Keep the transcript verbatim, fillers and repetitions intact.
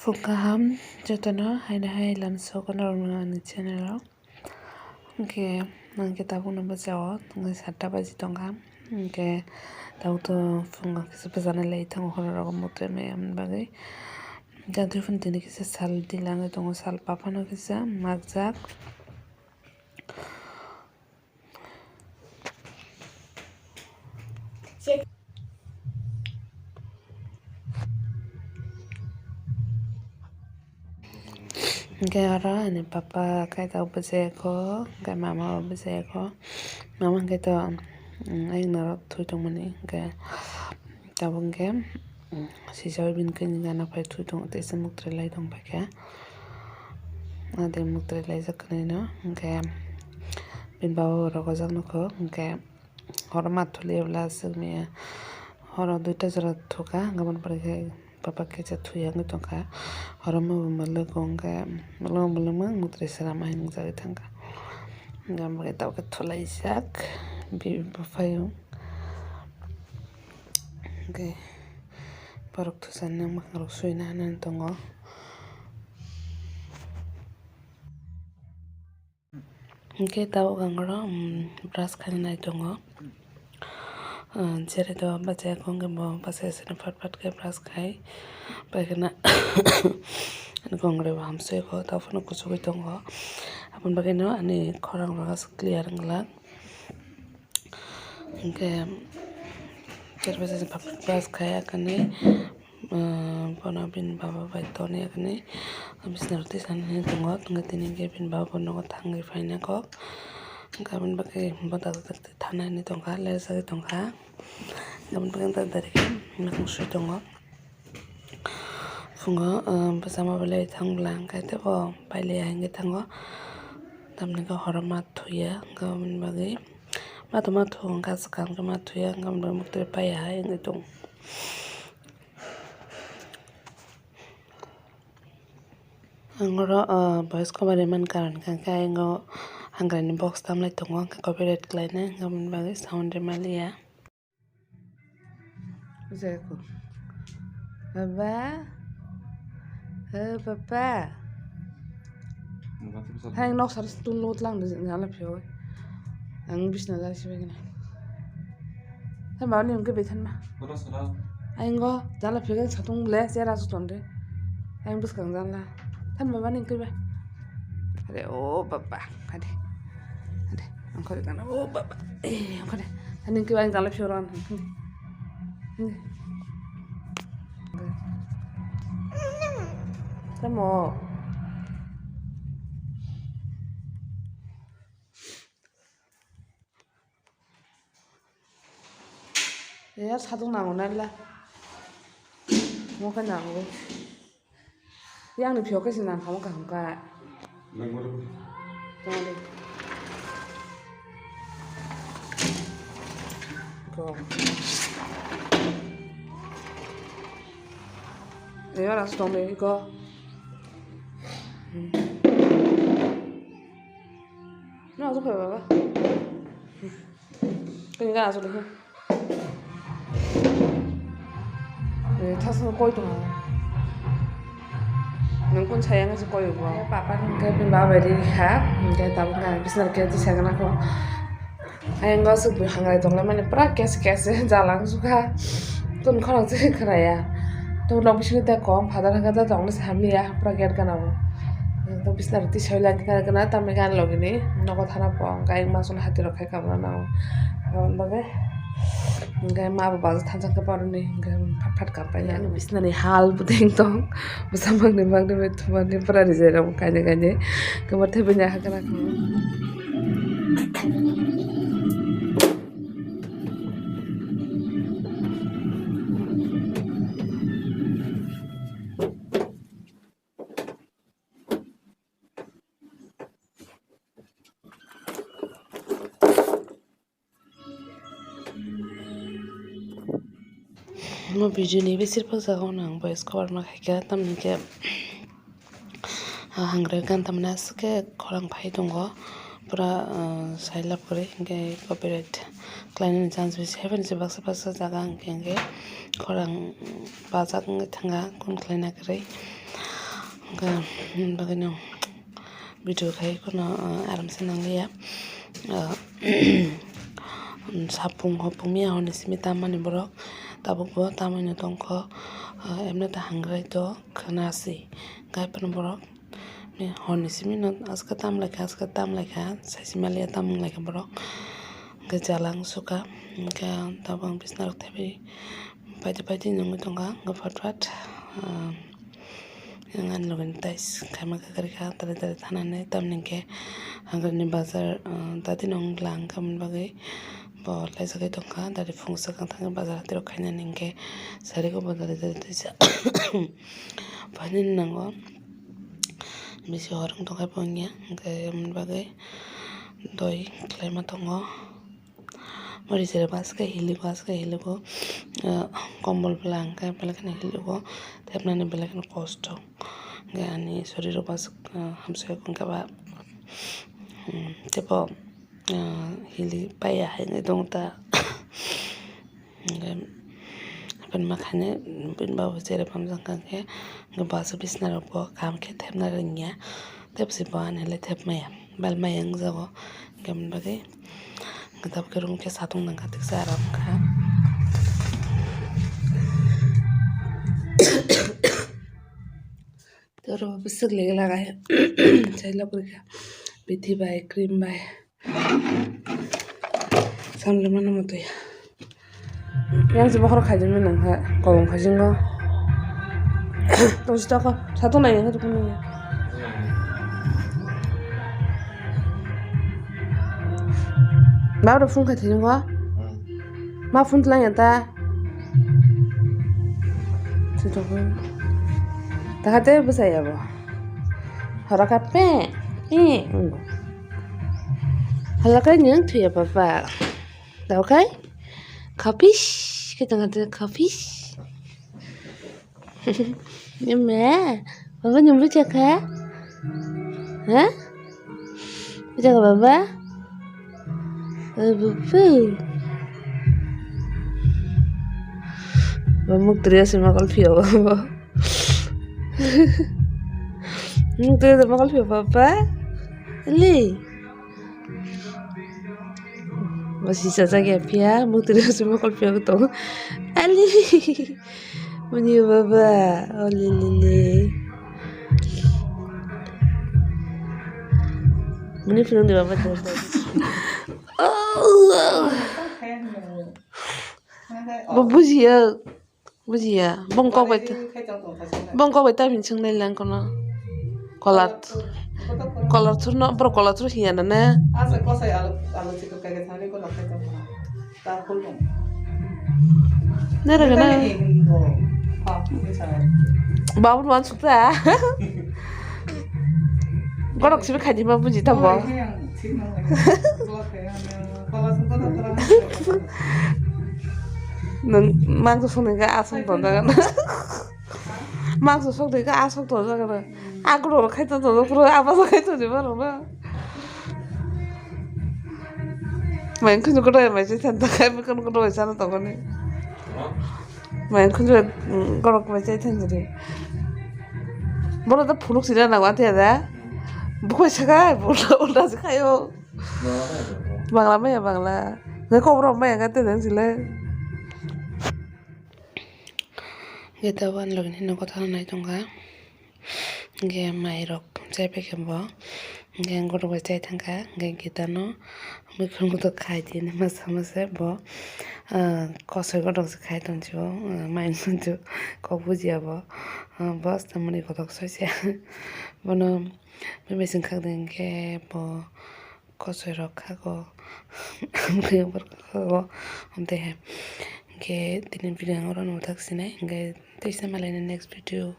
Phung kaham jotono haino hai lamsogo norokno ani channel o. Hwnkhe, hwnkhe tabukno bwsao tongkha satta baji tongkha. Hwnkhe, tabukto phungo kisa bwchana lai thango, horo rogo mutre maya bagwi. Jantwi phano tini kisa sal dilangwi tongo, sal paphano kisa makjak. Hwnkhe oro ani papa kaitor bwsai kho, hwnkhe mama bo bwsai kho. Mama hwnkhe to, mm, ayung norok thwi tongmani, hwnkhe tabuk hwnkhe, mm, sijak bini khe gana phai thwi tongo, tei se muktwi lai tong paikha. Ade muktwi laijak kwnwi no, hwnkhe bini baba bo rogojak nukho, hwnkhe horo ma thuliya bwla aswk mia. Horo duita jora thuka, hwnkhe aboni pore khe papa kisa thuya wngwi tongkha. Horo ma bo mwlwk wngkhe, mwlwk mwlwkma muktwi swnam hai nukjagwi thangkha. Hwnkhe abo khe tabukhe thulaijak, bi-, buphaiyung. Hwnkhe borok thusani mwkhang rok suina hinwi tongo. Hwnkhe tabuk ang oro, um, brush khainai tongo. Uh, jere to bachai kho hwnkhe bo bachai sini phat phat khe brush khai. Paikhe na ani kongre bo hamsui kho, tabuk phano kuchugui tongo. Aboni bagwi no ani khorang rok aswk clear wng glak. Hwnkhe ter bachai sini phat phat brush khai akani. Ah, bono bini baba bai toni agini bisna rok tisani hinwi tongo, tongkhe tini hwnkhe bini baba bo nogo thangwi phaina kok, hwnkhe aboni bagwi bo dak dak thana hinwi tongkha, lerjagwi tongkha, aboni bagwi dak dak khe nakong sui tongo. Phungo, ah, bwsa ma belai thang bwla hwnkhe teibo pailiya hinwi thango, tamni hwnkhe horo ma thuya, hwnkhe aboni bagwi ma tongma thung hwnkha swkang khe ma thuya, hwnkhe aboni bagwi muktwi paiya hai hinwi tongo. Ang oro, ah, voice cover rimani karon hwnkha khe ayang o hangrani box tamlai tongo, hwnkhe copyright khlainai, hwnkhe aboni bagwi sound rimaliya. Baba, he papa. Hai nok sar tun lot lang de jala phio. Ang bisna jala sibai gana. Hai baba ni ungke bethan ma. Ai ngo jala phio satung le sera su tonde. Ai bus kang jala. Than baba ni ungke ba. Are o baba. Hade. Hade. Ang kore kana o baba. Eh, ang kore. Than ni ungke ba jala phio ran. Tamo. Ya, sadung nango na la. Mo ka nango. Yang ni phio ka si nang kamo kaham ka. Nang mo. Tong de. Ko. Ya, ras tong de ko. Hmm. No, aso phai baba. Kini gana aso dekho. Eh, thasno koi tongo. Nang kun sayang se koi ubo. Papa nang ke pin baba ri kha. Nang ke tabuk nang bisnar ke ti sagana ko. Ayang go suk bi hangai tong le mane pura kes kes jalang sukha. Tun khorang se khara ya. To nok bisingo ta kong phadar hwnkhe ta tongna se hamya pura gate gana o. To bisna rok tisai lai gana gana tamni gana logi ni nogo thana po hwnkhe ayang ma song hati rok khai kabna nango. Aboni bagwi hwnkhe ma bo bazar thansa khe boroni hwnkhe phat phat kap pai ya. Bisna ni hal bwtwi tong bwsa magni magni bai thumani pura rijai rok kainwi kainwi khe bo thebini hakhe nakho. Mo video ni besir bhag jaga o ang voice cover ma khaikha, tamni khe, ah, hangre gan tamni aswk khe khorang phai tongo, pura, ah, sai lab kwrwi, hinkhe copyright khlainani chance bisi hai phano se baksa baksa jaga hinkhe, hinkhe khorang bajak wngwi thangkha, kun khlaina kwrwi. Hwnkhe, hwnba khe no video khai kheno, ah, aram se nang liya. Ah, sapung hopung miya horni simi tammani borok, tabuk bo tamui no tongkho, ah, emne ta hangrai to khna si gai phano borok. Horni simi no aska tam lai kha, aska tam lai kha, saisi maliya tam wng lai kha borok. Hwnkhe jalang suka, hwnkhe tabuk ang bisna rok thaibai paidi paidi nungwi tongkha, hwnkhe phat phat, ah, Ang ani logi ni tais khaima kha kwrwi kha, tari tari thanani, tamni hwnkhe hagrani bazar, ah, dati no wng lang kha, aboni bagwi bo laijagwi tongkha, dati phung swkang thangwi bazar hatrok khainani hwnkhe sari o bo dati dati tisa phainani nango, bisi hor wng tongkha bo wngya, hwnkhe aboni bagwi doi khlaima tongo. Muri sere baske hiliko, aske hiliko, ah, kombol bela hwnkhe belai kheno hiliko, thepnani belai kheno kosto. Hwnkhe ani soriro bas, ah, hamsok wngkha ba, hmm, teibo, ah, hili paiya hai wngwi tongo ta. Hwnkhe aphano ma khainai bini baba sere pamjak kha khe, hwnkhe basa bisna rokbo kaham khe thepna rwngya, tei bwsai bo ani le thepmaya, bal maya wngjago, hwnkhe aboni bagwi. Hwnkhe tabuk khe room khe satung nang kha, tiksa aram kha. Toro bwswk lege lagai. Chailok rikha. Bithi bai, cream bai. Samle mano motoi. Yang si bokhorok khaijak nang kha, kolom khaijak no. Tong si toko, satung nai kha tukun nai. Babo phone khai thwingo. Ma phone tlang ya ta. Takate bwsai abo. Horo kha pe, pe, wngbo. Horo kha nwng thwiya papa. Tao khai? Khapis khe tongkha, khapis. Ema, baba nwng bwchakha? Ha? Bwchakha baba? O bubu. Ba muk tria se mokol phio bo. Muk tria se mokol phio baba. Li. Bo sisa jagya phiya, muk tria se mokol phio tongo. Ali. Mani baba, o li li li. Mani phirung de baba de. Oh. Bo bujiya, bujiya. Bong kok bai ta-, bong kok bai ta min sung nai lang kono. Kolat. Kolat sur no, bro kolat sur hiya na ne. Asa kosai alu, alu chikon kai kai thani kolat kai tong. Nere gana. Babu wan sukta. Gorok sibi khaji ma buji tamo. Nung mangso songni ga asong tonjaga na. Mangso songni ga asong tonjaga na. Agro khai tonjaga pura abasa khai tonjaga na. Main khunju kotor bai chai than ta khai, main khunju kotor bai chana tongoni. Main khunju, mm, gorok bai chai than jodi. Bono to phunuk sina nang wa thya da. Bukhoi sakai, bono ulta se khayo. Bangla maya bangla. Ngai kobro maya ga te nang sile. Geta wan logni no kotha nai tongkha. Hingke mairok chaipai khe bo, hingke ang gotok bai chai thangkha, hingke gitano mikhumu to khai di hinui masa masa bo, ah, kosoi gotok se khai tongsi o, ah, mai nungju kok bujiya bo, ah, bo aswk mani gotok soisa bono mechang khakdi hingke bo kosoi rok khago, khago, hingke tini video ang oro no thak sinai, hingke teisa malaina next video.